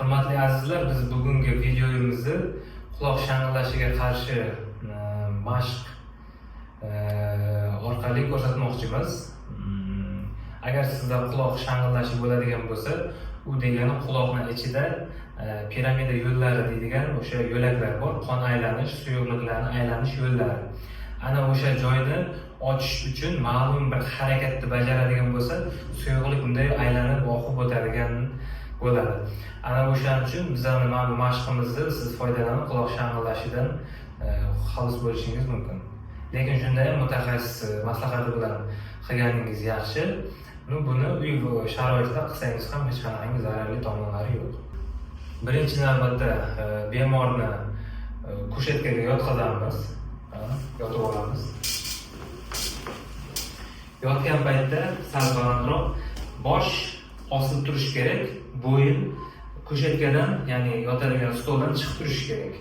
Hurmatli azizlar, biz bugungi videomizni quloq shang'illashiga qarshi mashq orqali ko'rsatmoqchimiz. Agar sizda quloq shang'illashi bo'ladigan bo'lsa, u degani quloqni ichida piramida yo'llari deydigan o'sha yo'laklar bor, qon aylanish, suyuqliklarni aylanish yo'llari. Ana o'sha joyni ochish uchun ma'lum bir harakatni bajaradigan bo'lsa, suyuqlik bunday aylanib oqib o'tadigan bo'ladi. Ana o'shaning uchun bizani mana bu mashqimizni siz foydalanib quloq shang'illashidan xalos bo'lishingiz mumkin. Lekin shunda ham mutaxassis maslahati bilan qilganingiz yaxshi. Ну, buni uy sharoitida qilsangiz ham hech qanaqangi zararli tomonlari yo'q. Birinchi navbatda bemorni kushetkaga yotqizamiz. Ha, yotib olamiz. Yotgan paytda sal balandroq, bosh osilib turishi kerak, bo'yin kushetkadan, ya'ni yotadigan stoldan chiqib turishi kerak.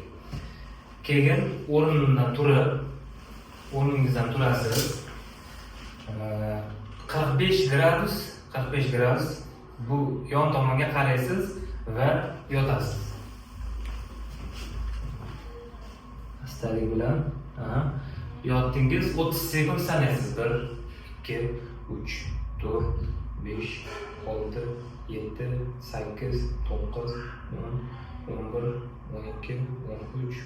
Keyin o'rnidan turib, o'rningizdan turasiz. 45 gradus, 45 gradus bu yon tomonga qaraysiz va yotasiz. Astalik bilan, aha. Yotdingiz, 30 sekund sanaysiz. 1, 2, 3, 4, 5, 6, 7, 8, 9, 10, 11, 12, 13,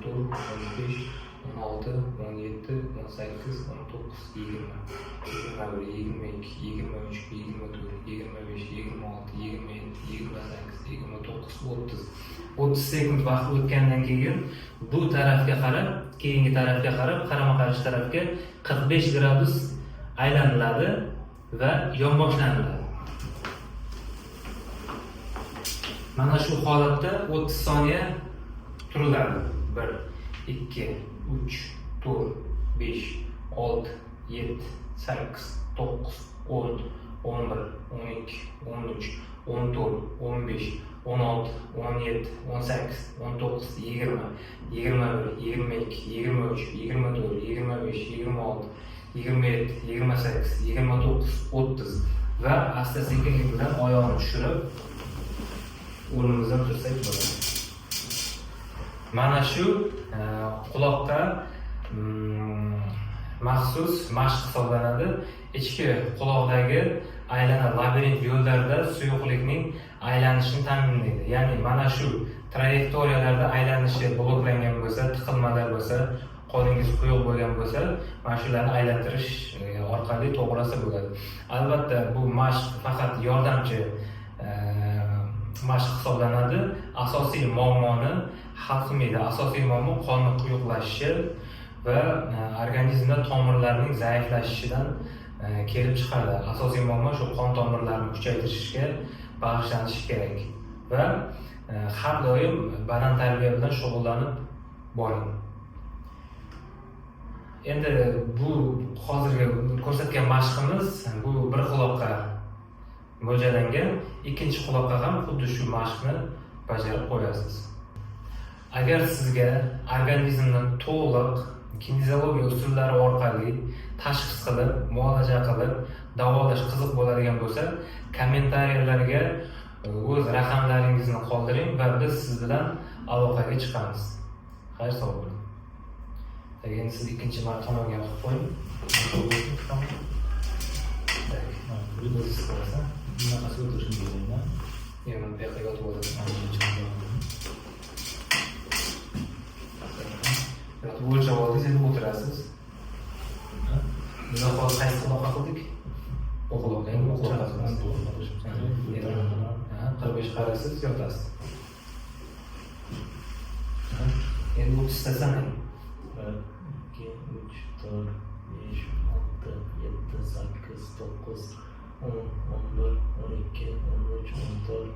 14, 15, 16, 17, 18, 19, 20, 21, 22, 23, 24, 25, 26, 27, 28, 29, 30. 30 sekund vaqt o'tgandan keyin bu tarafga qarab, keyingi tarafga qarab, qarama-qarshi tarafga 45 gradus aylaniladi va yonboshlaniladi. Mana shu holatda 30 soniya turiladi. 1, 2, 3, 4, 5, 6, 7, 8, 9, 10, 11, 12, 13, 14, 15, 16, 17, 18, 19, 20, 21, 22, 23, 24, 25, 26, 27, 28, 29, 30 va asta sekinlik bilan oyog'ini tushirib o'rnimizdan tursak bo'ladi. Mana shu quloqqa maxsus mashq hisoblanadi. Ichki quloqdagi aylana labirint yo'llarida suyuqlikning aylanishini ta'minlaydi. Ya'ni mana shu trayektoriyalarda aylanishi bloklangan bo'lsa, tiqilmalar bo'lsa, qoningiz quyuq bo'lgan bo'lsa, mana shularni aylantirish orqali to'g'rilasa bo'ladi. Albatta, bu mashq faqat yordamchi mashq hisoblanadi. Asosiy muammoni hal qilmaydi. Asosiy muammo qonni quyuqlashishi va organizmda tomirlarning zaiflashishidan kelib chiqadi. Asosiy muammo shu qon tomirlarini kuchaytirishga bag'ishlanishi kerak va har doim badan tarbiya bilan shug'ullanib boring. Endi bu hozirgi ko'rsatgan mashqimiz bu bir quloqqa mo'ljallangan, ikkinchi quloqqa ham xuddi shu mashqni bajarib qo'yasiz. Agar sizga organizmni to'liq kineziologiya usullari orqali tashxis qilib, muolaja qilib, davolash qiziq bo'ladigan bo'lsa, kommentariyalarga o'z raqamlaringizni qoldiring va biz siz bilan aloqaga chiqamiz. Xayr, sog' bo'ling. Endi siz ikkinchi tomonga qilib qo'ying. Так, o'zingiz qilasiz. Bunaqasiga o'tirishim kerakda. Yo'q, mana bu yoqqa yotib olasiz. Yotib o'lchab oldingiz, endi o'tirasiz. Biz hozir qaysi quloqqa qildik? Bu quloqqa, endi bu quloqqa qilamiz. Ha, 45 qaraysiz, yotasiz. Ha, endi 30 ta sanang. 1, 2, 3, 4, 5, 6, 7, 8, 9, 10, 11, 12, 13, 14,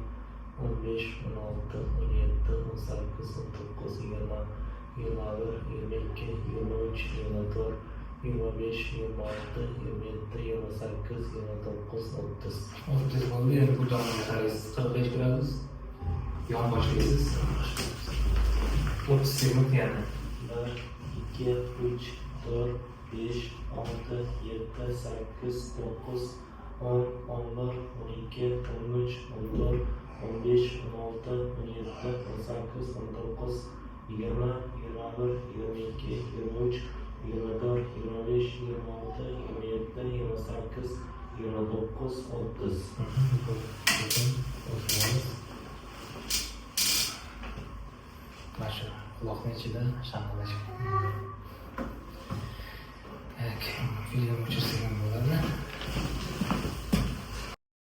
15, 16, 17, 18, 19, 20, 21, 22, 23, 24, 25, 26, 27, 28, 29, 30. 30 bo'ldi, endi bu tomonga qaraysiz, 45 gradus. Yon boshlaysiz. 30 sekund yana. 1, 2, 3, 4, 5, 6, 7, 8, 9, 10, 11, 12, 13, 14, 15, 16, 17, 18, 19, 20, 21, 22, 23, 24, 25, 26, 27, 28, 29, 30. Sekin o'lchaymiz. Mana shu quloqni ichida shang'illash.